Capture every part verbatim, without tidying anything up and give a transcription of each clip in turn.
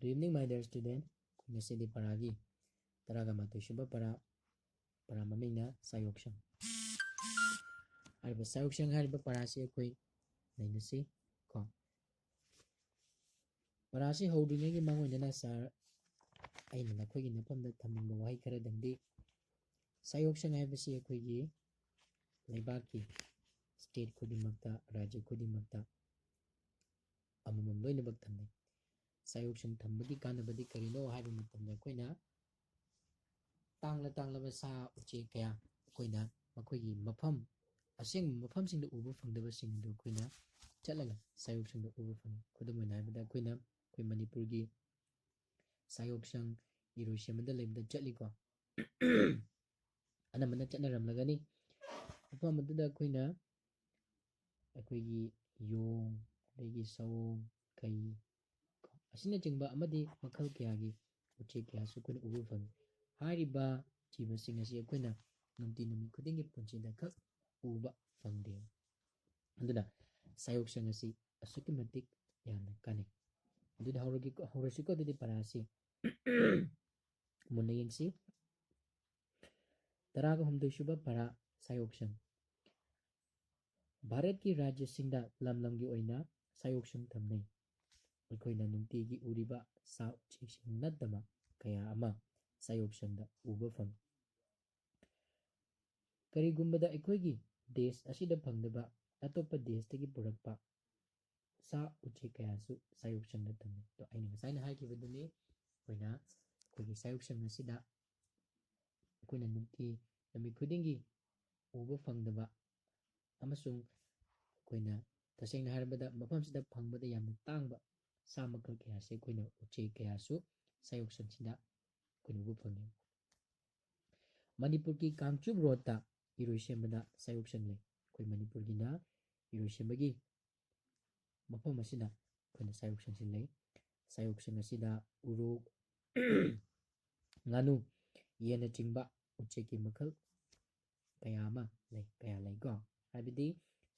Good evening, my dear student. ꯉꯁꯤꯗꯤ ꯄꯔꯥꯒꯤ ꯇꯔꯥꯒ ꯃꯥꯊꯣꯏ ꯁꯨꯕ ꯄꯔꯥ, ꯄꯔꯥ ꯃꯃꯤꯡꯅ ꯁꯥꯌꯣꯛꯁꯪ꯫ ꯍꯥꯏꯔꯤꯕ ꯁꯥꯌꯣꯛꯁꯪ ꯍꯥꯏꯔꯤꯕ ꯄꯔꯥꯁꯤ ꯑꯩꯈꯣꯏ ꯅꯩꯅꯁꯤ ꯀꯣ꯫ ꯄꯔꯥꯁꯤ ꯍꯧꯗ꯭ꯔꯤꯉꯩꯒꯤ ꯃꯥꯡꯑꯣꯏꯅꯅ ꯁꯥꯔ, ꯑꯩꯅ ꯅꯈꯣꯏꯒꯤ ꯅꯐꯝꯗ ꯊꯝꯅꯤꯡꯕ ꯋꯥꯍꯩ ꯈꯔꯗꯪꯗꯤ, ꯁꯥꯌꯣꯛꯁꯪ ꯍꯥꯏꯕꯁꯤ ꯑꯩꯈꯣꯏꯒꯤ ꯂꯩꯕꯥꯛꯀꯤ state ꯈꯨꯗꯤꯡꯃꯛꯇ, ꯔꯥꯖ꯭ꯌ ꯈꯨꯗꯤꯡꯃꯛꯇ ꯑꯃꯃꯝ ꯂꯣꯏꯅꯃꯛ ꯊꯝꯅꯩ꯫ ꯁꯥꯌꯣꯛꯁꯪ ꯊꯝꯕꯒꯤ ꯀꯥꯟꯅꯕꯗꯤ ꯀꯔꯤꯅꯣ ꯍꯥꯏꯕ ꯃꯇꯝꯗ, ꯑꯩꯈꯣꯏꯅ ꯇꯥꯡꯂ ꯇꯥꯡꯂꯕ ꯁꯥ ꯎꯆꯦꯛ ꯀꯌꯥ ꯑꯩꯈꯣꯏꯅ ꯃꯈꯣꯏꯒꯤ ꯃꯐꯝ, ꯑꯁꯦꯡꯕ ꯃꯐꯝꯁꯤꯡꯗ ꯎꯕ ꯐꯪꯗꯕꯁꯤꯡ ꯑꯗꯨ ꯑꯩꯈꯣꯏꯅ ꯆꯠꯂꯒ ꯁꯥꯌꯣꯛꯁꯪꯗ ꯎꯕ ꯐꯪꯉꯤ꯫ ꯈꯨꯗꯝ ꯑꯣꯏꯅ ꯍꯥꯏꯔꯕꯗ, ꯑꯩꯈꯣꯏꯅ ꯑꯩꯈꯣꯏ ꯃꯅꯤꯄꯨꯔꯒꯤ ꯁꯥꯌꯣꯛꯁꯪ ꯏꯔꯣꯏꯁꯦꯝꯕꯗ ꯂꯩꯕꯗ ꯆꯠꯂꯤꯀꯣ꯫ ꯑꯅꯝꯕꯅ ꯆꯠꯅꯔꯝꯂꯒꯅꯤ꯫ ꯃꯐꯝ ꯑꯗꯨꯗ ꯑꯩꯈꯣꯏꯅ ꯑꯩꯈꯣꯏꯒꯤ ꯌꯣꯡ, ꯑꯗꯒꯤ ꯁꯑꯣꯡ, ꯀꯩ, ꯑꯁꯤꯅꯆꯤꯡꯕ ꯑꯃꯗꯤ ꯃꯈꯜ ꯀꯌꯥꯒꯤ ꯎꯆꯦꯛ ꯀꯌꯥꯁꯨ ꯑꯩꯈꯣꯏꯅ ꯎꯕ ꯐꯪꯉꯤ꯫ ꯍꯥꯏꯔꯤꯕ ꯖꯤꯕꯁꯤꯡ ꯑꯁꯤ ꯑꯩꯈꯣꯏꯅ ꯅꯨꯡꯇꯤ ꯅꯨꯃꯤꯠ ꯈꯨꯗꯤꯡꯒꯤ ꯄꯨꯟꯁꯤꯗ ꯈꯛ ꯎꯕ ꯐꯪꯗꯦ꯫ ꯑꯗꯨꯅ ꯁꯥꯌꯣꯛꯁꯪ ꯑꯁꯤ ꯑꯁꯨꯛꯀꯤ ꯃꯇꯤꯛ ꯌꯥꯝꯅ ꯀꯥꯟꯅꯩ꯫ ꯑꯗꯨꯗꯤ ꯍꯧꯔꯒꯦ-, ꯍꯧꯔꯁꯤꯀꯣ꯫ ꯑꯗꯨꯗꯤ ꯄꯔꯥ ꯑꯁꯤ ꯃꯨꯟꯅ ꯌꯦꯡꯁꯤ꯫ ꯇꯔꯥꯒ ꯍꯨꯝꯗꯣꯏ ꯁꯨꯕ ꯄꯔꯥ, ꯁꯥꯌꯣꯛꯁꯪ꯫ ꯚꯥꯔꯠꯀꯤ ꯔꯥꯖ꯭ꯌꯁꯤꯡꯗ ꯂꯝ ꯂꯝꯒꯤ ꯑꯣꯏꯅ ꯁꯥꯌꯣꯛꯁꯪ ꯊꯝꯅꯩ꯫ ꯑꯩꯈꯣꯏꯅ ꯅꯨꯡꯇꯤꯒꯤ ꯎꯔꯤꯕ ꯁꯥ ꯎꯆꯦꯛꯁꯤꯡ ꯅꯠꯇꯕ ꯀꯌꯥ ꯑꯃ ꯁꯥꯌꯣꯛꯁꯪꯗ ꯎꯕ ꯐꯪꯏ꯫ ꯀꯔꯤꯒꯨꯝꯕꯗ ꯑꯩꯈꯣꯏꯒꯤ ꯗꯦꯁ ꯑꯁꯤꯗ ꯐꯪꯗꯕ ꯑꯇꯣꯞꯄ ꯗꯦꯁꯇꯒꯤ ꯄꯨꯔꯛꯄ ꯁꯥ ꯎꯆꯦꯛ ꯀꯌꯥꯁꯨ ꯁꯥꯌꯣꯛꯁꯪꯗ ꯊꯝꯃꯤ꯫ ꯑꯗꯣ ꯑꯩꯅ ꯉꯁꯥꯏꯅ ꯍꯥꯏꯈꯤꯕꯗꯨꯅꯤ, ꯑꯩꯈꯣꯏꯅ ꯑꯩꯈꯣꯏꯒꯤ ꯁꯥꯌꯣꯛꯁꯪ ꯑꯁꯤꯗ ꯑꯩꯈꯣꯏꯅ ꯅꯨꯡꯇꯤ ꯅꯨꯃꯤꯠ ꯈꯨꯗꯤꯡꯒꯤ ꯎꯕ ꯐꯪꯗꯕ ꯑꯃꯁꯨꯡ ꯑꯩꯈꯣꯏꯅ ꯇꯁꯦꯡꯅ ꯍꯥꯏꯔꯕꯗ ꯃꯐꯝꯁꯤꯗ ꯐꯪꯕꯗ ꯌꯥꯝꯅ ꯇꯥꯡꯕ ꯁꯥ ꯃꯈꯜ ꯀꯌꯥꯁꯦ ꯑꯩꯈꯣꯏꯅ ꯎꯆꯦꯛ ꯀꯌꯥꯁꯨ ꯁꯥꯌꯣꯛꯁꯪꯁꯤꯗ ꯑꯩꯈꯣꯏꯅ ꯎꯕ ꯐꯪꯉꯤ꯫ ꯃꯅꯤꯄꯨꯔꯒꯤ ꯀꯥꯡꯆꯨꯞ ꯔꯣꯗꯇ ꯏꯔꯣꯏꯁꯦꯝꯕꯗ ꯁꯥꯌꯣꯛꯁꯪ ꯂꯩ꯫ ꯑꯩꯈꯣꯏ ꯃꯅꯤꯄꯨꯔꯒꯤꯅ ꯏꯔꯣꯏꯁꯦꯝꯕꯒꯤ ꯃꯐꯝ ꯑꯁꯤꯗ ꯑꯩꯈꯣꯏꯅ ꯁꯥꯌꯣꯛꯁꯪꯁꯤ ꯂꯩ꯫ ꯁꯥꯌꯣꯛꯁꯪ ꯑꯁꯤꯗ ꯎꯔꯣꯛ, ꯉꯥꯅꯨ, ꯌꯦꯟꯅꯆꯤꯡꯕ ꯎꯆꯦꯛꯀꯤ ꯃꯈꯜ ꯀꯌꯥ ꯑꯃ ꯂꯩ, ꯀꯌꯥ ꯂꯩꯀꯣ꯫ ꯍꯥꯏꯕꯗꯤ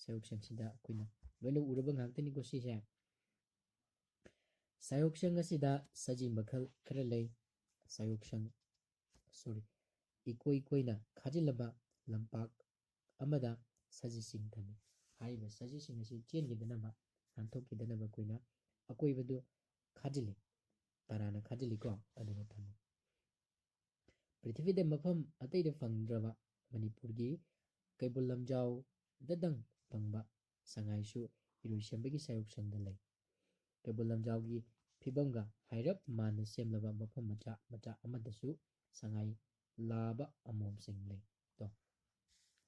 ꯁꯥꯌꯣꯛꯁꯪꯁꯤꯗ ꯑꯩꯈꯣꯏꯅ ꯂꯣꯏꯅ ꯎꯔꯕ ꯉꯥꯛꯇꯅꯤꯀꯣ ꯁꯤꯁꯦ꯫ ꯆꯥꯌꯣꯛꯁꯪ ꯑꯁꯤꯗ ꯁꯖꯤ ꯃꯈꯜ ꯈꯔ ꯂꯩ꯫ ꯆꯥꯌꯣꯛꯁꯪ, ꯁꯣꯔꯤ, ꯏꯀꯣꯏ ꯀꯣꯏꯅ ꯈꯥꯖꯤꯜꯂꯕ ꯂꯝꯄꯥꯛ ꯑꯃꯗ ꯁꯖꯤꯁꯤꯡ ꯊꯝꯃꯤ꯫ ꯍꯥꯏꯔꯤꯕ ꯁꯖꯤꯁꯤꯡ ꯑꯁꯤ ꯆꯦꯟꯈꯤꯗꯅꯕ, ꯅꯥꯟꯊꯣꯛꯈꯤꯗꯅꯕ ꯑꯩꯈꯣꯏꯅ ꯑꯀꯣꯏꯕꯗꯨ ꯈꯥꯖꯤꯜꯂꯤ, ꯇꯔꯥꯅ ꯈꯥꯖꯤꯜꯂꯤꯀꯣ, ꯑꯗꯨꯒ ꯊꯝꯃꯤ꯫ ꯄ꯭ꯔꯤꯊꯤꯕꯤꯗ ꯃꯐꯝ ꯑꯇꯩꯗ ꯐꯪꯗ꯭ꯔꯕ ꯃꯅꯤꯄꯨꯔꯒꯤ ꯀꯩꯕꯨꯜ ꯂꯝꯖꯥꯎꯗꯗꯪ ꯐꯪꯕ ꯁꯉꯥꯏꯁꯨ ꯏꯔꯣꯏꯁꯦꯝꯕꯒꯤ ꯆꯥꯌꯣꯛꯁꯪꯗ ꯂꯩ꯫ ꯀꯩꯕꯨꯜ ꯂꯝꯖꯥꯎꯒꯤ ꯐꯤꯕꯝꯒ ꯍꯥꯏꯔꯞ ꯃꯥꯟꯅ ꯁꯦꯝꯂꯕ ꯃꯐꯝ ꯃꯆꯥ ꯃꯆꯥ ꯑꯃꯗꯁꯨ ꯁꯉꯥꯏ ꯂꯥꯕ ꯑꯃꯣꯝꯁꯤꯡ ꯂꯩ꯫ ꯇꯣ,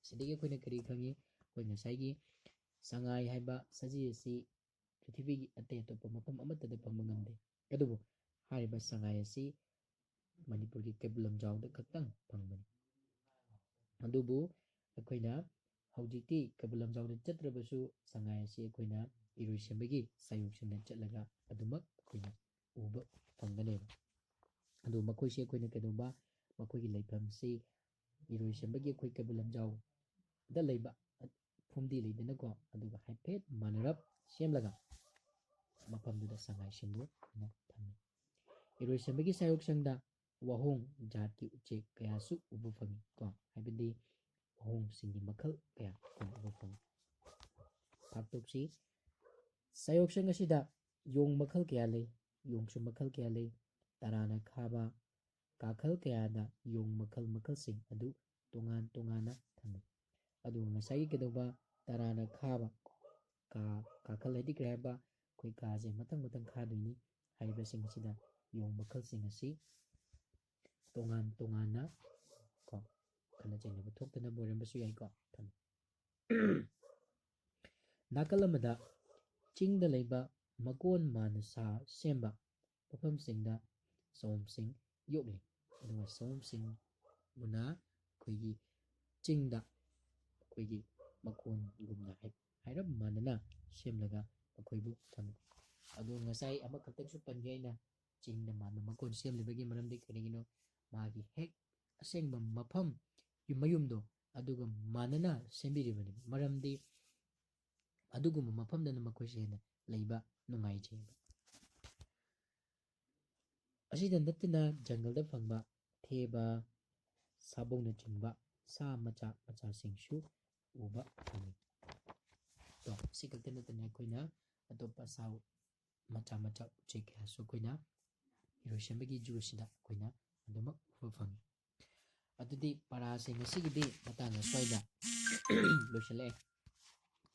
ꯁꯤꯗꯒꯤ ꯑꯩꯈꯣꯏꯅ ꯀꯔꯤ ꯈꯪꯉꯤ? ꯑꯩꯈꯣꯏ ꯉꯁꯥꯏꯒꯤ ꯁꯉꯥꯏ ꯍꯥꯏꯕ ꯁꯖꯤ ꯑꯁꯤ ꯄ꯭ꯔꯤꯊꯤꯕꯤꯒꯤ ꯑꯇꯩ ꯑꯇꯣꯞꯄ ꯃꯐꯝ ꯑꯃꯠꯇꯗ ꯐꯪꯕ ꯉꯝꯗꯦ꯫ ꯑꯗꯨꯕꯨ ꯍꯥꯏꯔꯤꯕ ꯁꯉꯥꯏ ꯑꯁꯤ ꯃꯅꯤꯄꯨꯔꯒꯤ ꯀꯩꯕꯨꯜ ꯂꯝꯖꯥꯎꯗ ꯈꯛꯇꯪ ꯐꯪꯕꯅꯤ꯫ ꯑꯗꯨꯕꯨ ꯑꯩꯈꯣꯏꯅ ꯍꯧꯖꯤꯛꯇꯤ ꯀꯩꯕꯨꯜ ꯂꯝꯖꯥꯎꯗ ꯆꯠꯇ꯭ꯔꯕꯁꯨ ꯁꯉꯥꯏ ꯑꯁꯤ ꯑꯩꯈꯣꯏꯅ ꯏꯔꯣꯏꯁꯦꯝꯕꯒꯤ ꯆꯥꯌꯣꯛꯁꯪꯗ ꯆꯠꯂꯒ ꯑꯗꯨꯃꯛ ꯑꯩꯈꯣꯏꯅ ꯎꯕ ꯐꯪꯒꯅꯦꯕ꯫ ꯑꯗꯨ ꯃꯈꯣꯏꯁꯤ ꯑꯩꯈꯣꯏꯅ ꯀꯩꯗꯧꯕ, ꯃꯈꯣꯏꯒꯤ ꯂꯩꯐꯝꯁꯤ ꯏꯔꯣꯏꯁꯦꯝꯕꯒꯤ ꯑꯩꯈꯣꯏ ꯀꯩꯕꯨꯜ ꯂꯝꯖꯥꯎꯗ ꯂꯩꯕ ꯐꯨꯝꯗꯤ ꯂꯩꯗꯅꯀꯣ, ꯑꯗꯨꯒ ꯍꯥꯏꯐꯦꯠ ꯃꯥꯟꯅꯔꯞ ꯁꯦꯝꯂꯒ ꯃꯐꯝꯗꯨꯗ ꯁꯉꯥꯏꯁꯤꯡꯕꯨ ꯑꯩꯈꯣꯏꯅ ꯊꯝꯃꯤ꯫ ꯏꯔꯣꯏꯁꯦꯝꯕꯒꯤ ꯆꯥꯌꯣꯛꯁꯪꯗ ꯋꯥꯍꯣꯡ ꯖꯥꯠꯀꯤ ꯎꯆꯦꯛ ꯀꯌꯥꯁꯨ ꯎꯕ ꯐꯪꯉꯤ ꯀꯣ, ꯍꯥꯏꯕꯗꯤ ꯋꯥꯍꯣꯡꯁꯤꯡꯒꯤ ꯃꯈꯜ ꯀꯌꯥ ꯑꯩꯈꯣꯏꯅ ꯎꯕ ꯐꯪꯉꯤ꯫ ꯇꯥꯛꯇꯣꯛꯁꯤ꯫ ꯆꯥꯌꯣꯛꯁꯪ ꯑꯁꯤꯗ ꯌꯣꯡ ꯃꯈꯜ ꯀꯌꯥ ꯂꯩ, ꯌꯣꯡꯁꯨ ꯃꯈꯜ ꯀꯌꯥ ꯂꯩ, ꯇꯔꯥꯅ ꯈꯥꯕ, ꯀꯥꯈꯜ ꯀꯌꯥꯗ ꯌꯣꯡ ꯃꯈꯜ ꯃꯈꯜꯁꯤꯡ ꯑꯗꯨ ꯇꯣꯉꯥꯟ ꯇꯣꯉꯥꯟꯅ ꯊꯝꯃꯤ꯫ ꯑꯗꯨꯒ ꯉꯁꯥꯏꯒꯤ ꯀꯩꯗꯧꯕ, ꯇꯔꯥꯅ ꯈꯥꯕ ꯀꯥ, ꯀꯥꯈꯜ ꯍꯥꯏꯗꯤ ꯀꯔꯤ ꯍꯥꯏꯕ? ꯑꯩꯈꯣꯏ ꯀꯥꯁꯦ ꯃꯊꯪ ꯃꯊꯪ ꯈꯥꯗꯣꯏꯅꯤ꯫ ꯍꯥꯏꯔꯤꯕꯁꯤꯡ ꯑꯁꯤꯗ ꯌꯣꯡ ꯃꯈꯜꯁꯤꯡ ꯑꯁꯤ ꯇꯣꯉꯥꯟ ꯇꯣꯉꯥꯟꯅ ꯀꯣ, ꯈꯠꯅ ꯆꯩꯅꯕ ꯊꯣꯛꯇꯅꯕ ꯑꯣꯏꯔꯝꯕꯁꯨ ꯌꯥꯏꯀꯣ꯫ ꯊꯝꯃꯤ꯫ ꯅꯥꯀꯜ ꯑꯃꯗ ꯆꯤꯡꯗ ꯂꯩꯕ ꯃꯀꯣꯟ ꯃꯥꯟꯅ ꯁꯥ ꯁꯦꯝꯕ ꯃꯐꯝꯁꯤꯡꯗ ꯁꯑꯣꯝꯁꯤꯡ ꯌꯣꯛꯂꯤ꯫ ꯑꯗꯨꯒ ꯁꯑꯣꯝꯁꯤꯡꯕꯨꯅ ꯑꯩꯈꯣꯏꯒꯤ ꯆꯤꯡꯗ ꯑꯩꯈꯣꯏꯒꯤ ꯃꯀꯣꯟꯒꯨꯝꯅ ꯍꯥꯏ-, ꯍꯥꯏꯔꯞ ꯃꯥꯟꯅꯅ ꯁꯦꯝꯂꯒ ꯃꯈꯣꯏꯕꯨ ꯊꯝꯃꯤ꯫ ꯑꯗꯨ ꯉꯁꯥꯏ ꯑꯃꯈꯛꯇꯪꯁꯨ ꯄꯟꯈꯤ ꯑꯩꯅ, ꯆꯤꯡꯗ ꯃꯥꯟꯅ ꯃꯀꯣꯟ ꯁꯦꯝꯂꯤꯕꯒꯤ ꯃꯔꯝꯗꯤ ꯀꯔꯤꯒꯤꯅꯣ? ꯃꯥꯒꯤ ꯍꯦꯛ ꯑꯁꯦꯡꯕ ꯃꯐꯝ, ꯌꯨꯝ ꯃꯌꯨꯝꯗꯣ ꯑꯗꯨꯒ ꯃꯥꯟꯅꯅ ꯁꯦꯝꯕꯤꯔꯤꯕꯅꯤ꯫ ꯃꯔꯝꯗꯤ ꯑꯗꯨꯒꯨꯝꯕ ꯃꯐꯝꯗꯅ ꯃꯈꯣꯏꯁꯦ ꯍꯦꯟꯅ ꯂꯩꯕ ꯅꯨꯡꯉꯥꯏꯖꯩꯕ꯫ ꯑꯁꯤꯗ ꯅꯠꯇꯅ ꯖꯪꯒꯜꯗ ꯐꯪꯕ ꯊꯦꯕ, ꯁꯥꯕꯧꯅꯆꯤꯡꯕ ꯁꯥ ꯃꯆꯥ ꯃꯆꯥꯁꯤꯡꯁꯨ ꯎꯕ ꯐꯪꯏ꯫ ꯇꯣ, ꯁꯤ ꯈꯛꯇ ꯅꯠꯇꯅ ꯑꯩꯈꯣꯏꯅ ꯑꯇꯣꯞꯄ ꯁꯥ ꯃꯆꯥ ꯃꯆꯥ ꯎꯆꯦꯛ ꯀꯌꯥꯁꯨ ꯑꯩꯈꯣꯏꯅ ꯏꯔꯣꯏꯁꯦꯝꯕꯒꯤ ꯖꯨ ꯑꯁꯤꯗ ꯑꯩꯈꯣꯏꯅ ꯑꯗꯨꯃꯛ ꯎꯕ ꯐꯪꯏ꯫ ꯑꯗꯨꯗꯤ ꯄꯔꯥꯁꯦ ꯉꯁꯤꯒꯤꯗꯤ ꯃꯇꯥꯡ ꯑꯁ꯭ꯋꯥꯏꯗ ꯂꯣꯏꯁꯤꯜꯂꯛꯑꯦ꯫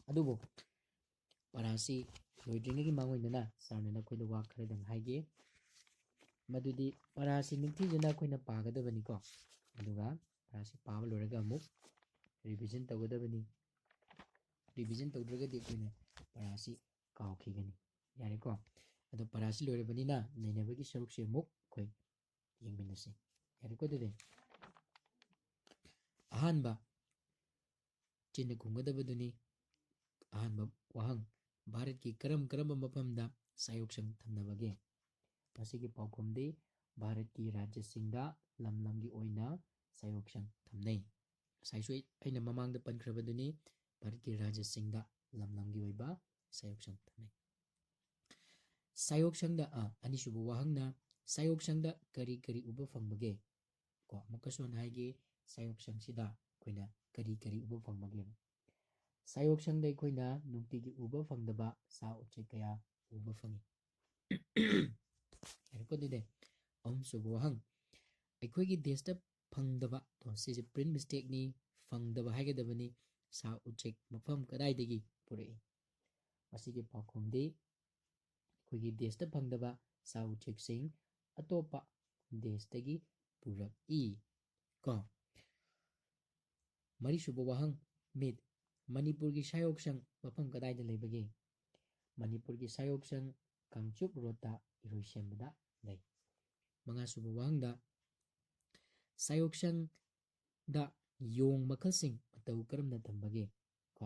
ꯑꯗꯨꯕꯨ ꯄꯔꯥꯁꯤ ꯂꯣꯏꯗ꯭ꯔꯤꯉꯩꯒꯤ ꯃꯥꯡꯑꯣꯏꯅꯅ ꯁꯥꯔꯅ ꯅꯈꯣꯏꯗ ꯋꯥ ꯈꯔꯗꯪ ꯍꯥꯏꯒꯦ꯫ ꯃꯗꯨꯗꯤ ꯄꯔꯥꯁꯤ ꯅꯤꯡꯊꯤꯖꯅ ꯑꯩꯈꯣꯏꯅ ꯄꯥꯒꯗꯕꯅꯤꯀꯣ꯫ ꯑꯗꯨꯒ ꯄꯔꯥꯁꯤ ꯄꯥꯕ ꯂꯣꯏꯔꯒ ꯑꯃꯨꯛ ꯔꯤꯚꯤꯖꯟ ꯇꯧꯒꯗꯕꯅꯤ꯫ ꯔꯤꯚꯤꯖꯟ ꯇꯧꯗ꯭ꯔꯒꯗꯤ ꯑꯩꯈꯣꯏꯅ ꯄꯔꯥꯁꯤ ꯀꯥꯎꯈꯤꯒꯅꯤ꯫ ꯌꯥꯔꯦꯀꯣ? ꯑꯗꯣ ꯄꯔꯥꯁꯤ ꯂꯣꯏꯔꯕꯅꯤꯅ ꯅꯩꯅꯕꯒꯤ ꯁꯔꯨꯛꯁꯦ ꯑꯃꯨꯛ ꯑꯩꯈꯣꯏ ꯌꯦꯡꯃꯤꯟꯅꯁꯤ꯫ ꯌꯥꯔꯦꯀꯣ? ꯑꯗꯨꯗꯤ ꯑꯍꯥꯟꯕ ꯆꯤꯟꯅ ꯈꯨꯝꯒꯗꯕꯗꯨꯅꯤ꯫ ꯑꯍꯥꯟꯕ ꯋꯥꯍꯪ, ꯚꯥꯔꯠꯀꯤ ꯀꯔꯝ ꯀꯔꯝꯕ ꯃꯐꯝꯗ ꯁꯥꯌꯣꯛꯁꯪ ꯊꯝꯅꯕꯒꯦ? ꯃꯁꯤꯒꯤ ꯄꯥꯎꯈꯨꯝꯗꯤ ꯚꯥꯔꯠꯀꯤ ꯔꯥꯖ꯭ꯌꯁꯤꯡꯗ ꯂꯝ ꯂꯝꯒꯤ ꯑꯣꯏꯅ ꯁꯥꯌꯣꯛꯁꯪ ꯊꯝꯅꯩ꯫ ꯉꯁꯥꯏꯁꯨ ꯑꯩ, ꯑꯩꯅ ꯃꯃꯥꯡꯗ ꯄꯟꯈ꯭ꯔꯕꯗꯨꯅꯤ, ꯚꯥꯔꯠꯀꯤ ꯔꯥꯖ꯭ꯌꯁꯤꯡꯗ ꯂꯝ ꯂꯝꯒꯤ ꯑꯣꯏꯕ ꯁꯥꯌꯣꯛꯁꯪ ꯊꯝꯅꯩ꯫ ꯁꯥꯌꯣꯛꯁꯪꯗ, ꯑ, ꯑꯅꯤꯁꯨꯕ ꯋꯥꯍꯪꯅ, ꯁꯥꯌꯣꯛꯁꯪꯗ ꯀꯔꯤ ꯀꯔꯤ ꯎꯕ ꯐꯪꯕꯒꯦ? ꯀꯣ, ꯑꯃꯨꯛꯀꯁꯨ ꯍꯟꯅ ꯍꯥꯏꯒꯦ, ꯁꯥꯌꯣꯛꯁꯪꯁꯤꯗ ꯑꯩꯈꯣꯏꯅ ꯀꯔꯤ ꯀꯔꯤ ꯎꯕ ꯐꯪꯕꯒꯦ? ꯁꯥꯌꯣꯛꯁꯪꯗ ꯑꯩꯈꯣꯏꯅ ꯅꯨꯡꯇꯤꯒꯤ ꯎꯕ ꯐꯪꯗꯕ ꯁꯥ ꯎꯆꯦꯛ ꯀꯌꯥ ꯎꯕ ꯐꯪꯏ꯫ ꯌꯥꯔꯦꯀꯣ? ꯑꯗꯨꯗꯤ ꯑꯍꯨꯝꯁꯨꯕ ꯋꯥꯍꯪ, ꯑꯩꯈꯣꯏꯒꯤ ꯗꯦꯁꯇ ꯐꯪꯗꯕ, ꯇꯣ, ꯁꯤꯁꯦ ꯄ꯭ꯔꯤꯟ ꯃꯤꯁꯇꯦꯛꯅꯤ, ꯐꯪꯗꯕ ꯍꯥꯏꯒꯗꯕꯅꯤ꯫ ꯁꯥ ꯎꯆꯦꯛ ꯃꯐꯝ ꯀꯗꯥꯏꯗꯒꯤ ꯄꯨꯔꯛꯏ? ꯃꯁꯤꯒꯤ ꯄꯥꯎꯈꯨꯝꯗꯤ ꯑꯩꯈꯣꯏꯒꯤ ꯗꯦꯁꯇ ꯐꯪꯗꯕ ꯁꯥ ꯎꯆꯦꯛꯁꯤꯡ ꯑꯇꯣꯞꯄ ꯗꯦꯁꯇꯒꯤ ꯄꯨꯔꯛꯏ꯫ ꯀꯣ, ꯃꯔꯤꯁꯨꯕ ꯋꯥꯍꯪ, ꯃꯤꯠ, ꯃꯅꯤꯄꯨꯔꯒꯤ ꯁꯥꯌꯣꯛꯁꯪ ꯃꯐꯝ ꯀꯗꯥꯏꯗ ꯂꯩꯕꯒꯦ? ꯃꯅꯤꯄꯨꯔꯒꯤ ꯁꯥꯌꯣꯛꯁꯪ ꯀꯥꯡꯆꯨꯞ ꯔꯣꯗꯇ ꯏꯔꯣꯏꯁꯦꯝꯕꯗ ꯂꯩ꯫ ꯃꯉꯥꯁꯨꯕ ꯋꯥꯍꯪꯗ, ꯁꯥꯌꯣꯛꯁꯪꯗ ꯌꯣꯡ ꯃꯈꯜꯁꯤꯡ ꯃꯇꯧ ꯀꯔꯝꯅ ꯊꯝꯕꯒꯦ? ꯀꯣ,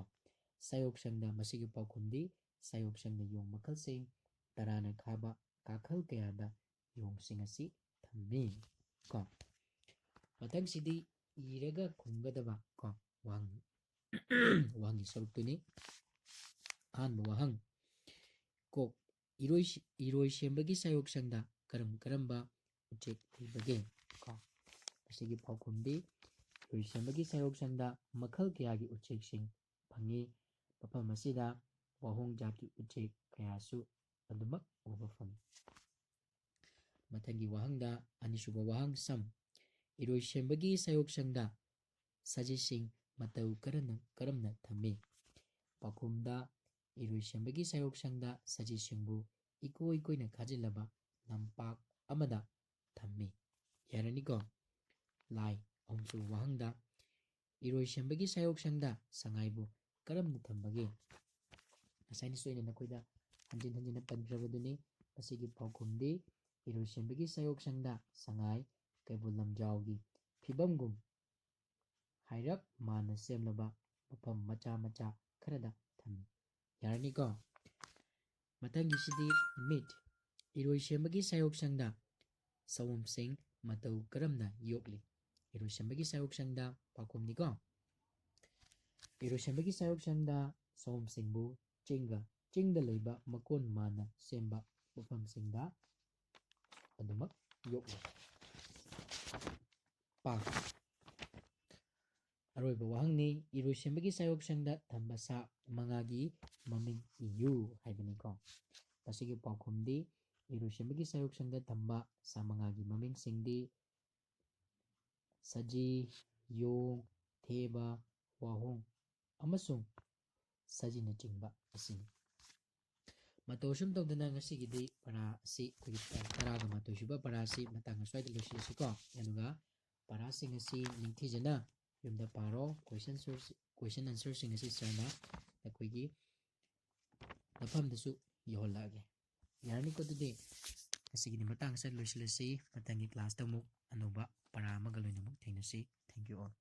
ꯁꯥꯌꯣꯛꯁꯪꯗ, ꯃꯁꯤꯒꯤ ꯄꯥꯎꯈꯨꯝꯗꯤ ꯁꯥꯌꯣꯛꯁꯪꯗ ꯌꯣꯡ ꯃꯈꯜꯁꯤꯡ ꯇꯔꯥꯅ ꯈꯥꯕ ꯀꯥꯈꯜ ꯀꯌꯥꯗ ꯌꯣꯡꯁꯤꯡ ꯑꯁꯤ ꯊꯝꯃꯤ꯫ ꯀꯣ, ꯃꯊꯪꯁꯤꯗꯤ ꯏꯔꯒ ꯈꯨꯝꯒꯗꯕ, ꯀꯣ, ꯋꯥꯍꯪ, ꯋꯥꯍꯪꯒꯤ ꯁꯔꯨꯛꯇꯨꯅꯤ꯫ ꯑꯍꯥꯟꯕ ꯋꯥꯍꯪ, ꯀꯣꯛ, ꯏꯔꯣꯏ, ꯏꯔꯣꯏꯁꯦꯝꯕꯒꯤ ꯁꯥꯌꯣꯛꯁꯪꯗ ꯀꯔꯝ ꯀꯔꯝꯕ ꯎꯆꯦꯛ ꯂꯩꯕꯒꯦ? ꯀꯣ, ꯃꯁꯤꯒꯤ ꯄꯥꯎꯈꯨꯝꯗꯤ ꯏꯔꯣꯏꯁꯦꯝꯕꯒꯤ ꯁꯥꯏꯌꯣꯛꯁꯪꯗ ꯃꯈꯜ ꯀꯌꯥꯒꯤ ꯎꯆꯦꯛꯁꯤꯡ ꯐꯪꯉꯤ꯫ ꯃꯐꯝ ꯑꯁꯤꯗ ꯋꯥꯍꯣꯡ ꯖꯥꯠꯀꯤ ꯎꯆꯦꯛ ꯀꯌꯥꯁꯨ ꯑꯗꯨꯃꯛ ꯎꯕ ꯐꯪꯉꯤ꯫ ꯃꯊꯪꯒꯤ ꯋꯥꯍꯪꯗ, ꯑꯅꯤꯁꯨꯕ ꯋꯥꯍꯪ, ꯁꯝ꯫ ꯏꯔꯣꯏꯁꯦꯝꯕꯒꯤ ꯁꯥꯏꯌꯣꯛꯁꯪꯗ ꯁꯖꯤꯁꯤꯡ ꯃꯇꯧ ꯀꯔꯝꯅ, ꯀꯔꯝꯅ ꯊꯝꯃꯤ? ꯄꯥꯎꯈꯨꯝꯗ, ꯏꯔꯣꯏꯁꯦꯝꯕꯒꯤ ꯁꯥꯏꯌꯣꯛꯁꯪꯗ ꯁꯖꯤꯁꯤꯡꯕꯨ ꯏꯀꯣꯏ ꯀꯣꯏꯅ ꯈꯥꯖꯤꯜꯂꯕ ꯂꯝꯄꯥꯛ ꯑꯃꯗ ꯊꯝꯃꯤ꯫ ꯌꯥꯔꯅꯤꯀꯣ? ꯂꯥꯏ, ꯑꯍꯨꯝꯁꯨꯕ ꯋꯥꯍꯪꯗ, ꯏꯔꯣꯏꯁꯦꯝꯕꯒꯤ ꯁꯥꯏꯌꯣꯛꯁꯪꯗ ꯁꯉꯥꯏꯕꯨ ꯀꯔꯝꯅ ꯊꯝꯕꯒꯦ? ꯉꯁꯥꯏꯅꯁꯨ ꯑꯩꯅ ꯅꯈꯣꯏꯗ ꯍꯟꯖꯤꯟ ꯍꯟꯖꯤꯟꯅ ꯄꯟꯈ꯭ꯔꯕꯗꯨꯅꯤ꯫ ꯃꯁꯤꯒꯤ ꯄꯥꯎꯈꯨꯝꯗꯤ ꯏꯔꯣꯏꯁꯦꯝꯕꯒꯤ ꯁꯥꯏꯌꯣꯛꯁꯪꯗ ꯁꯉꯥꯏ ꯀꯩꯕꯨꯜ ꯂꯝꯖꯥꯎꯒꯤ ꯐꯤꯕꯝꯒꯨꯝ ꯍꯥꯏꯔꯞ ꯃꯥꯟꯅ ꯁꯦꯝꯂꯕ ꯃꯐꯝ ꯃꯆꯥ ꯃꯆꯥ ꯈꯔꯗ ꯊꯝꯃꯤ꯫ ꯌꯥꯔꯅꯤꯀꯣ? ꯃꯊꯪꯒꯤꯁꯤꯗꯤ, ꯃꯤꯠ꯫ ꯏꯔꯣꯏꯁꯦꯝꯕꯒꯤ ꯁꯥꯏꯌꯣꯛꯁꯪꯗ ꯁꯑꯣꯝꯁꯤꯡ ꯃꯇꯧ ꯀꯔꯝꯅ ꯌꯣꯛꯂꯤ? ꯏꯔꯣꯏꯁꯦꯝꯕꯒꯤ ꯁꯥꯏꯌꯣꯛꯁꯪꯗ ꯄꯥꯎꯈꯨꯝꯅꯤꯀꯣ꯫ ꯏꯔꯣꯏꯁꯦꯝꯕꯒꯤ ꯁꯥꯏꯌꯣꯛꯁꯪꯗ ꯁꯑꯣꯝꯁꯤꯡꯕꯨ ꯆꯤꯡꯒ, ꯆꯤꯡꯗ ꯂꯩꯕ ꯃꯀꯣꯟ ꯃꯥꯟꯅ ꯁꯦꯝꯕ ꯃꯐꯝꯁꯤꯡꯗ ꯑꯗꯨꯃꯛ ꯌꯣꯛꯂꯤ꯫ ꯄꯥ꯫ ꯑꯔꯣꯏꯕ ꯋꯥꯍꯪꯅꯤ, ꯏꯔꯣꯏꯁꯦꯝꯕꯒꯤ ꯁꯥꯏꯌꯣꯛꯁꯪꯗ ꯊꯝꯕ ꯁꯥ ꯃꯉꯥꯒꯤ ꯃꯃꯤꯡ ꯏꯌꯨ ꯍꯥꯏꯕꯅꯤꯀꯣ꯫ ꯃꯁꯤꯒꯤ ꯄꯥꯎꯈꯨꯝꯗꯤ, ꯏꯔꯣꯏꯁꯦꯝꯕꯒꯤ ꯁꯥꯏꯌꯣꯛꯁꯪꯗ ꯊꯝꯕ ꯁꯥ ꯃꯉꯥꯒꯤ ꯃꯃꯤꯡꯁꯤꯡꯗꯤ ꯁꯖꯤ, ꯌꯣꯡ, ꯊꯦꯕ, ꯋꯥꯍꯣꯡ ꯑꯃꯁꯨꯡ ꯁꯖꯤꯅꯆꯤꯡꯕ ꯑꯁꯤꯅꯤ꯫ ꯃꯇꯧ ꯑꯁꯨꯝ ꯇꯧꯗꯅ ꯉꯁꯤꯒꯤꯗꯤ ꯄꯔꯥ ꯑꯁꯤ, ꯑꯩꯈꯣꯏꯒꯤ ꯇꯔꯥꯒ ꯃꯥꯊꯣꯏ ꯁꯨꯕ ꯄꯔꯥ ꯑꯁꯤ ꯃꯇꯥꯡ ꯑꯁ꯭ꯋꯥꯏꯗ ꯂꯣꯏꯁꯤꯜꯂꯁꯤꯀꯣ꯫ ꯑꯗꯨꯒ ꯄꯔꯥꯁꯤꯡ ꯑꯁꯤ ꯅꯤꯡꯊꯤꯖꯅ ꯌꯨꯝꯗ ꯄꯥꯔꯣ꯫ Question source, question answerꯁꯤꯡ ꯑꯁꯤ ꯁꯥꯔꯅ ꯅꯈꯣꯏꯒꯤ ꯃꯐꯝꯗꯁꯨ ꯌꯧꯍꯜꯂꯛꯑꯒꯦ꯫ ꯌꯥꯔꯅꯤꯀꯣ? ꯑꯗꯨꯗꯤ ꯉꯁꯤꯒꯤꯗꯤ ꯃꯇꯥꯡ ꯑꯁꯤꯗ ꯂꯣꯏꯁꯤꯜꯂꯁꯤ꯫ ꯃꯊꯪꯒꯤ classꯇ ꯑꯃꯨꯛ ꯑꯅꯧꯕ ꯄꯔꯥ ꯑꯃꯒ ꯂꯣꯏꯅ ꯑꯃꯨꯛ ꯊꯦꯡꯅꯁꯤ꯫ Thank you all.